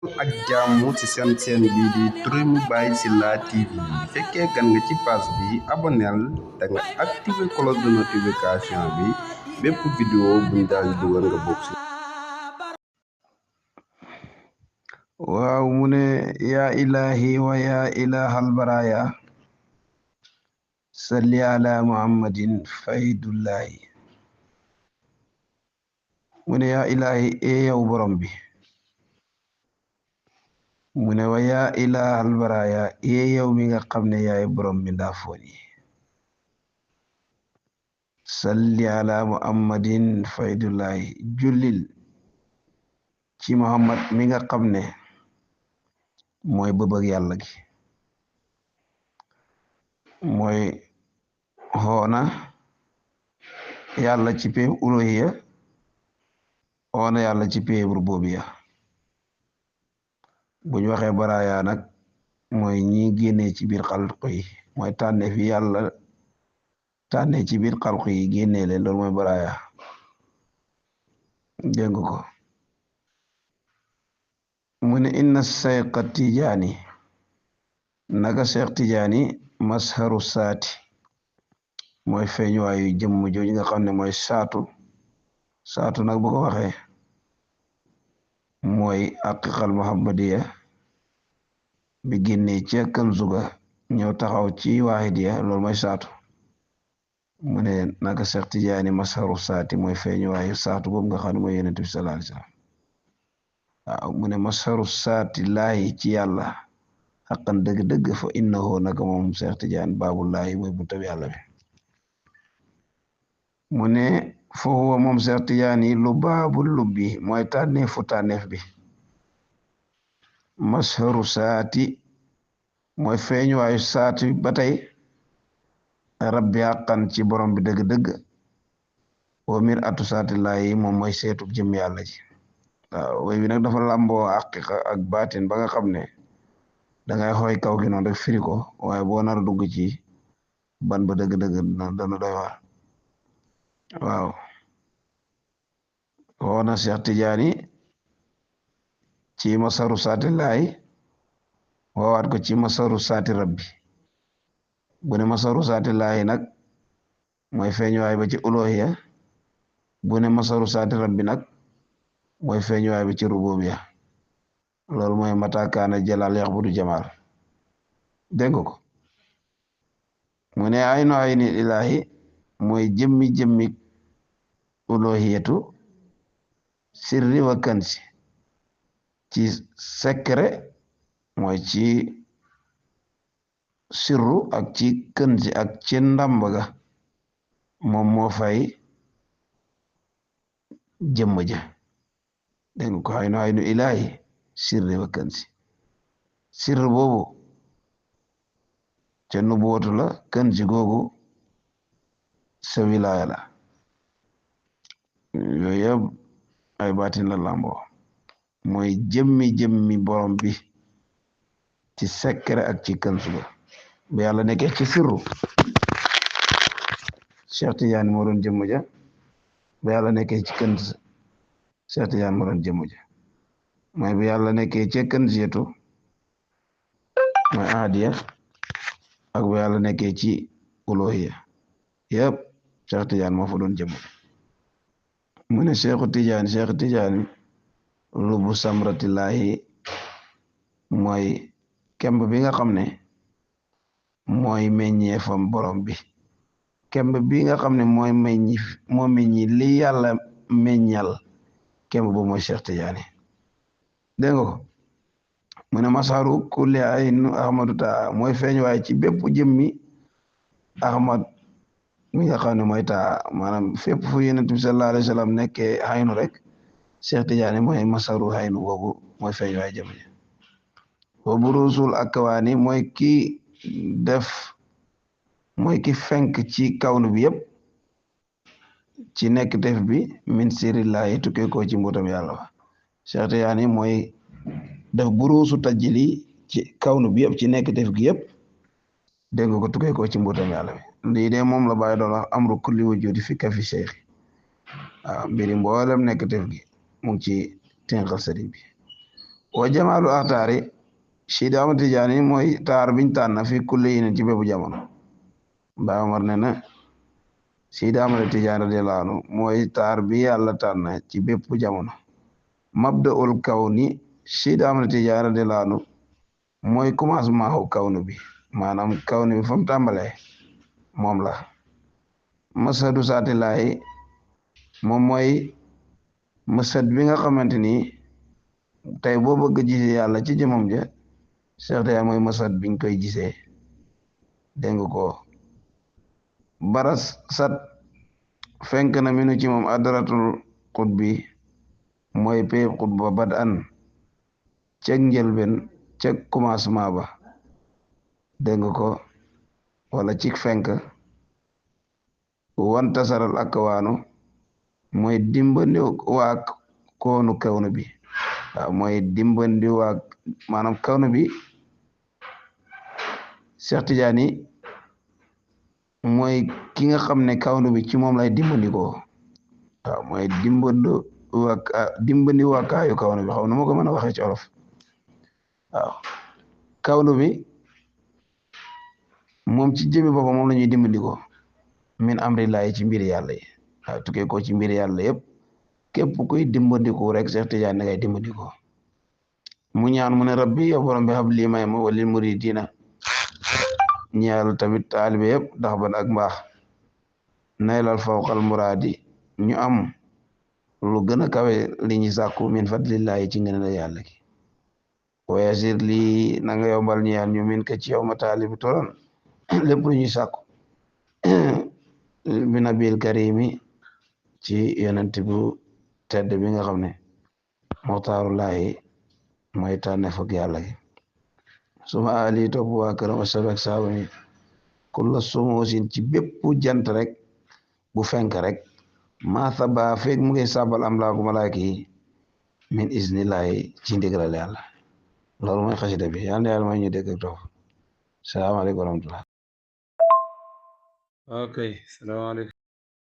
ak jàmm ci seen bii di Turimu Baye Sylla TV fekkee gan nga ci page bi aboneel da nga activé cloche de notification bi bépp vidéo buñ daal di dugal nga bokk ci. waaw mu ne yaa ilahi wa yaa ilahal baraya salli ala muhammadin faydullahi mu ne yaa ilahi yow borom bi mu ne wa yaa ilahal baraya yow mi nga xam ne yaay borom bi ndaa foon yi salli ala muhammadin faydullahi jullil ci muhammad mi nga xam ne mooy bëbëg yàlla gi mooy xoona yàlla ci péeb uluhiya xoona yàlla ci péeb rububiya buñ waxee baraya nag mooy ñi génnee ci biir xalqu yi mooy tànne fi yàlla tànne ci biir xalqu yi génnee leen loolu mooy baraya dégg ko mu ne inna sayqa tijaani naka seex tijaani masharu saati mooy feeñuwaayu jëmm jooju nga xam ne mooy saatu nag bu ko waxee mooy aqiqal muhammadiya bi génnee ca kanzuga ñëw taxaw ci waahidiya loolu mooy saatu mu ne naka seex tijaani masharu saati mooy feeñuwaayu saatu boobu nga xam ne mooy yonent bi sallallahu alayhi wasallam waaw mu ne masharu saati laahi ci yàlla xaqan dëgg-dëgg fa innahu naka moom seex tijaan baabullaahi mooy buntab yàlla bi mu ne foofu moom seex tijaan yi lu baabul lubbi mooy tànneef bi masharu saati mooy feeñuwaayu saati ba tey rabbi xaqan ci borom bi dëgg-dëgg wa mir atu saati laahi moom mooy seetub jëm yàlla ji waaw way bi nag dafa làmboo aqiqa ak baatin ba nga xam ne dangay xooy kaw gi noonu rek firi ko waaye boo nar a dugg ci ban ba dëgg-dëgg dana doy waar waaw xoona Seex Tijaani ci masaru saati laay woowaat ko ci masaru saati rabbi bu ne masaru saati laay nag mooy feeñuwaay ba ci uluhiyya bu ne masaru saati rabbi nag mooy feeñuwaay ba ci rububiyya loolu mooy matakaana jalal yaxbudu jamal dégg ko mu ne aynu ayni ilahi mooy jëmmi uluhiyatu sirri wa kansi ci secret mooy ci sirru ak ci kansi ak ci ndambaga moom moo fay jëmm ja dégg ko aynu ilahi sirri wa kansi sirr boobu ca nubuwatu la kansi googu sa wilaaya la yooyu yëpp ay baatin la lamboo mooy jëmmi borom bi ci secret ak ci kansu ga bu yàlla nekkee ci sirru Cheikh Tidiane moo doon jëmm ja bu yàlla nekkee ci kans Cheikh Tidiane moo doon jëmm ja mooy bu yàlla nekkee ci kansiyatu mooy ahadiya ak bu yàlla nekkee ci uluhiyya yëpp Cheikh Tidiane moo fa doon jëmm mu ne Cheikh Tidiane lubu samratillahi mooy kemb bi nga xam ne mooy meññeefam borom bi kemb bi nga xam ne moo meññi li yàlla meññal kemb bu mooy Cheikh Tidiane dégg nga ko mu ne masaru kulli aynu ahmadu taa mooy feeñ waaye ci bépp jëmmi ahmad mi nga xam ne mooy taa maanaam fépp fu yonent bi sallallahu alayhi wa sallam nekkee aynu rek Cheikh Tidiane mooy masaru aynu boobu mooy feeñ waaye jëmm ji wa burusul akwaani mooy ki fenk ci kawnu bi yëpp ci nekk def bi min sirillahi tukkee ko ci mbuutam yàlla wa Cheikh Tidiane mooy def buruusu tajjili ci kawnu bi yëpp ci nekk def gi yëpp dégg nga ko tukkee ko ci mbuutam yàlla bi lii de moom la bàyyi doon wax amru kulli wujudi fi kafi cheikh waaw mbiri mboolem nekk def gi mu ngi ci tenqal sëriñ bi wa jamaalu axtaari Sidi Ahmad Tijaani mooy taar biñ tànn fi kulli yi ci bépp jamono Baay Omar ne na Sidi Ahmad Tijaani radiyallaahu anhu mooy taar bi yàlla tànn ci bépp jamono mabda'ul kawni Sidi Ahmad Tijaani radiyallaahu anhu mooy commencement wu kawnu bi maanaam kawnu bi fa mu tàmbalee moom la masadu saatilaay moom mooy masad bi nga xamante ni tey boo bëgg gisee yàlla ci jëmam ja Cheikh Tidiane mooy masad biñ koy gisee dégg nga ko baras sat fenk na minu ci moom adratul xutbi mooy pay xutba bad an ceg njëlben ceg commencement ba dégg nga ko wala cig fenk wan tasaral ak waanu mooy dimbandi waa koonu kawnu bi waaw mooy dimbandi waa maanaam kawnu bi Cheikh Tidiane mooy ki nga xam ne kawnu bi ci moom lay dimbandi ko waaw mooy dimbandi waa kaayu kawnu bi xaw na ma ko mën a waxee ci olof waaw kawnu bi moom ci jëmi boppam moom la ñuy dimbandi ko min amrillahi ci mbiri yàlla yi waaw tukkee ko ci mbiri yàlla yëpp képp kuy dimbandiku rek Cheikh Tidiane ngay dimbandiko mu ñaan mu ne rabbi yow borom bi hab lii may ma walil muridina ñaal tamit taalibe yëpp ndax ban ak mbaax naylal fawqal muraadi ñu am lu gën a kawe li ñu sàkku min fadlillahi ci ngeen la yàlla ki wayasir lii na nga yombal ñaan ñu min ka ci yow ma taalibi tolan lépp lu ñuy sàkku bi nabil karimi ci yonent bu tedd bi nga xam ne muxtaarullahi mooy tànne foog yàlla gi suma ali topp waa këram asab ak saaba mi kulla sumuusin ci bépp jant rek bu fenk rek maa saba feeg mu ngi sabal am laaku malaaka yi min isnillahi ci ndigalal yàlla loolu mooy xasida bi yàlla na yàlla may ñu dégg ak topp salaamaaleykum wa rahmatullah ok salaamaaleykum